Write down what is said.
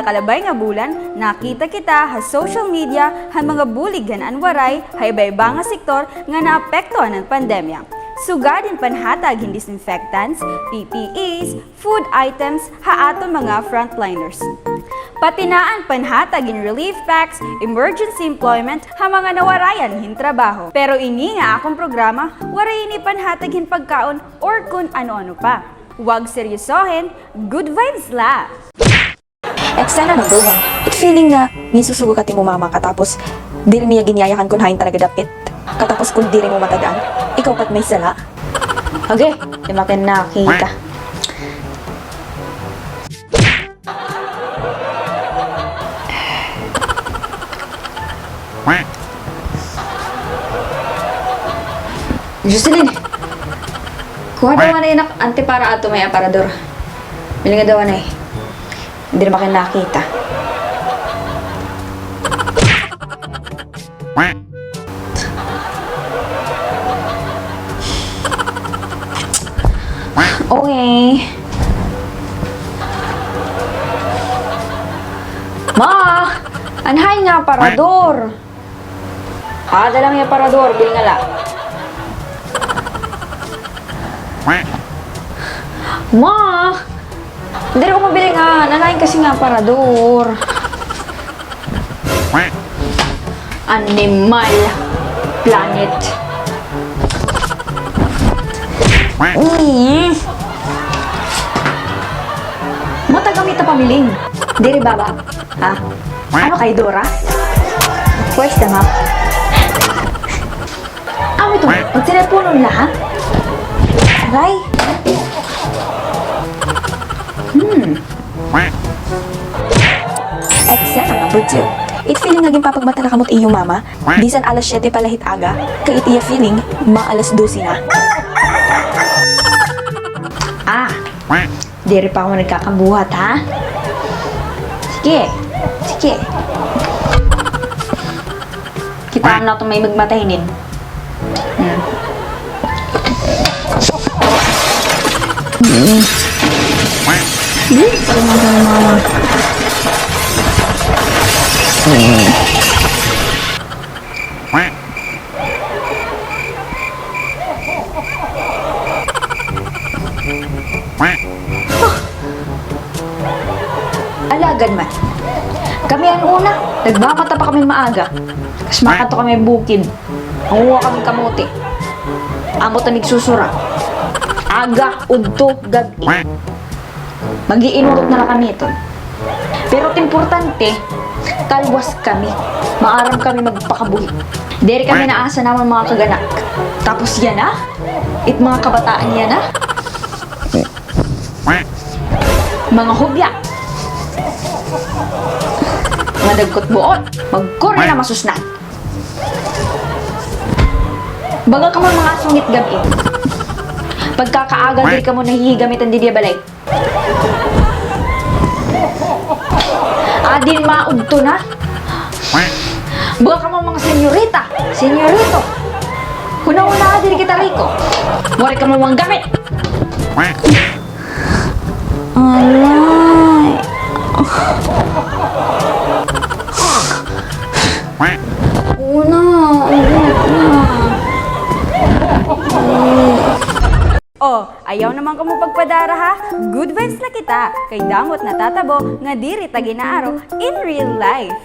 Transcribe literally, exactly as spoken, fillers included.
Kalabay nga bulan, nakita kita ha social media han mga bulig han An Waray ha iba-iba nga sektor nga naapektuhan han pandemya. Sugad hin panhatag hin disinfectants, P P Es, food items ha aton mga frontliners. Pati na an panhatag hin relief packs, emergency employment ha mga nawarayan hin trabaho. Pero ini nga akon programa, waray ini panhatag hin pagkaon or kun ano-ano pa. Huwag seryosohin, good vibes la! Eksena number one. It feeling nga ginsusugo ka it imo mama katapos diri niya ginyayakan kon hain talaga dapit. Katapos kon diri mo matad-an, ikaw pa it may sala. Agi, di makin nakita. Jocelyn, kuha daw anay nak anti para ato may aparador. Bilinga daw anay. Diri makin nakita. Okay. Ma! Anhay nga aparador. Ah, dala may aparador, bilin nga la. Ma! Diri ko mabilin nga, nalain kasi nga aparador. Animal Planet. Mm. Mata kami ta pamiling. Diri baba. Ha? Ano kay Dora? Pwes na nga. Amo ito, magtelepono la, ha? Aray. Hmm. Eksena number two. It feeling nga ginpapagmata na kamo it iyo mama, bisan alas siyete pa la hit aga, kay it iya feeling, ma alas dose na. Ah. Diri pa ako nagkakabuhat, ha? Sige. Sige. Kita na ito may magmata hinin. Hmm. Diri pa rin ang mama. Hmm. Alagad man. Kami an una, nagmamata pa kami maaga. Kas makadto kami bukid. Manguha kami kamote. Amo ta nagsusura. Aga, udto, gab-i. Mag-iinurot na la kami iton. Pero it importante, talwas kami. Maaram kami magpakabuhi. Diri kami naasa namon mga kaganak. Tapos yana, it mga kabataan yana, mga hubya. Mga dagkot buot. Magkuri na masusnan. Baga kamo mga sungit gab-i. Pagkakaaga diri kamo nahihigamitan didi ha balay. Adin maudto na. Baga kamo mga senyorita, senyorito. Hunahunaa diri kita riko. Waray kamo mga gamit. Alay. Una, una. O, ayaw naman kamo pagpadara, ha? Good vibes la kita, kay damo it natatabo nga diri ta ginaaro in real life.